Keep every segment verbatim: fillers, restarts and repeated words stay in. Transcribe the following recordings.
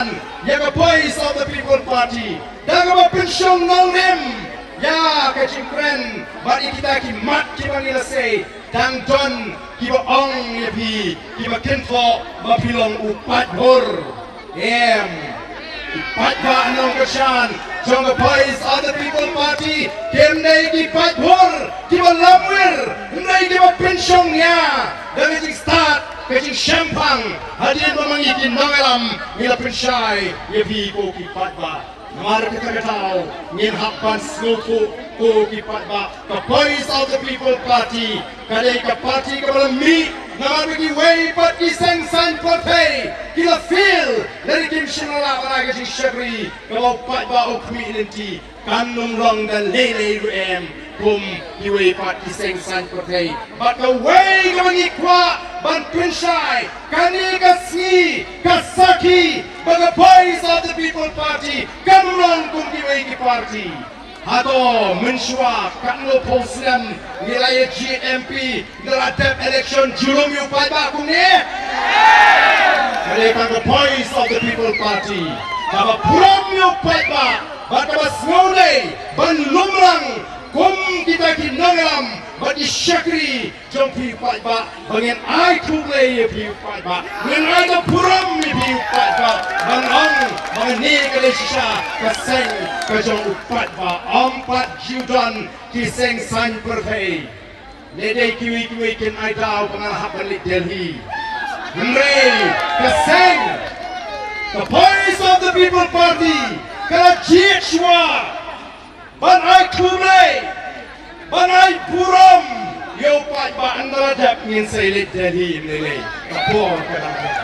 ïa ka Voice of the People Party da kaba pynshong nongrim ïa ka jingkren bad ïa kita ki mat kiba ngi la sei. Dang don kiba ong ïa phi, kiba kynthoh ba phi long u paidbah. Em, ki paidbah nongkyrshan jong ka Voice of the People Party kim dei ki paidbah kiba lamwir, hynrei kiba pynshong nia da ka jingstad, ka jingshemphang. Hadien ba ma ngi ki nongïalam ngi la pynshai ïa phi ko ki paidbah. Namar kata ka daw ngin hap ban sngewthuh ko ki paidbah, ka Voice of the People Party ka dei ka party kaba la mih namar ba kiwei pat ki seng saiñ pyrthei ki la fail lane kim shym la lah ban ai ka jingshakri kaba u paidbah u khmih lynti. Kan ym long da lei lei ruh em kum kiwei pat ki seng saiñ pyrthei. Bad kawei kaba ngi kwah ban pynshai kane ka sngi ka sakhi ba ka Voice of the People Party kam long kum kiwei ki party. Hato mynshuwa katno phew snem ngi la ïa jied M P, ngi la dep election jurong ïa u paidbah kumne? Ka dei tang ka Voice of the People Party kaba burom ïa u paidbah bad kaba sngewdei ban lumrang kum kita ki nongïalam bad ki shakri jong phi u paidbah, ba ngin ai khublei ïa phi u paidbah, ngin ai ka burom ïa phi u paidbah, ban ong ba kane ka dei shisha ka seng ka jong u paidbah, ym pat ju don ki seng saiñ pyrthei. Lehse kiwei kiwei kin ai daw ba nga la hap ban leit Delhi. Hynrei ka seng, ka Voice of the People Party ka la jied shuwa ban ai khublei, ban ai burom ïa u paidbah. Ynda la dep ngin sa ïaleit Delhi, ym lei lei, ka por ka dang don.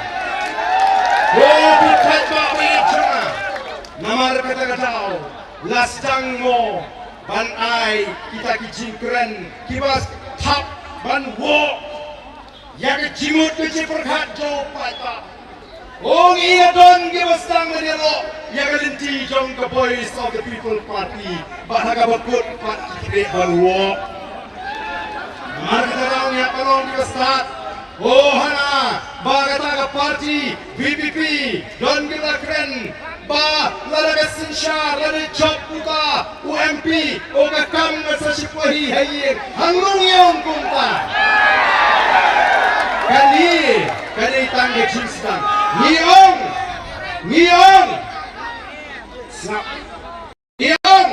Ko u paidbah ba ïeit jong nga, namar kata ka daw la sdang mo ban ai kita ki jingkren kiba thap ban woh ïa ka jingmut ka jingpyrkhat jong u paidbah. Ong ïa don kiba sdang ban ïaroh ïa ka lynti jong ka Voice of the People Party bad ha kaba kut pat ki khreh ban woh. Namar kata ka daw ngi hap ban long kiba stad. O hana ba kata ka party V P P don kiba la kren ba lada ka synshar lada jop uta u M P, o ka kam ka sa shipahi ha ïing. Hangne ngi ong kumta. Kane ka dei tang ka jingsdang. Ngi ong, ngi ong, sngap. Ngi ong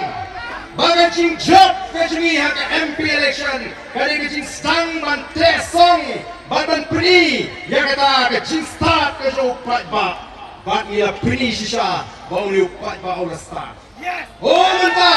ba ka jingjop ka jong ngi ha ka M P election ka dei ka jingsdang ban teh song bad ban pyni ïa kata ka jingstad ka jong u paidbah. Bad ngi la pyni shisha ba une u paidbah u la stad. Yes. O mynta